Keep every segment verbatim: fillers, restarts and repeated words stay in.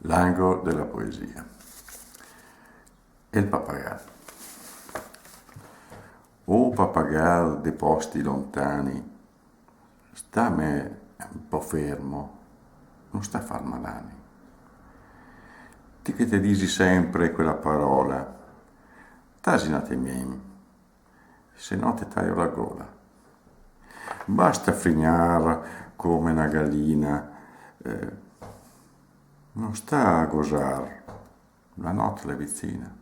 L'angolo dela poesia. El papagal. O papagal de posti lontani, stame un po' fermo, no sta far madani. Ti che te disi sempre quela parola, tasi un atimin, se no te taio la gola. Basta frignar come na galina, eh, no sta a gosar, la not l'è vizina.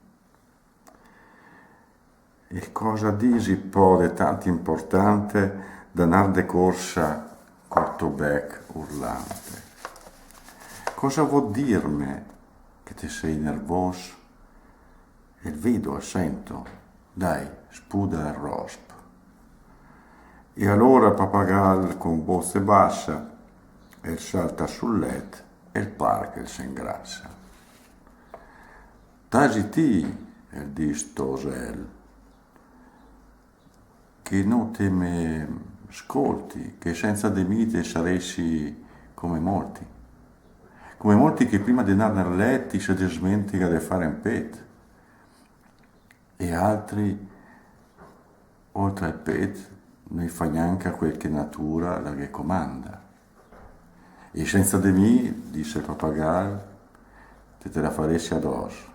E cosa disi po de tanto inportante da nar de corsa col to bec urlante? Cosa vo dirme che te sei nervos? El vedo, el sento, dai, spuda el rosp. E alora el papagal con voce basa el salta sul let e el par che el se ingrasa. Tasi ti, el dis, tosel, che no te me scolti, che sensa de mi te saresi come molti. Come molti che prima de nar nel let i se desmentega de far un pet. E altri, oltre al pet, no i fa gnanca quel che natura la ghe comanda. E sensa de mi, dise el papagal, te te la faresi ados,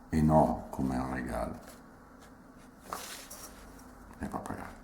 e no come un regal. El papagal.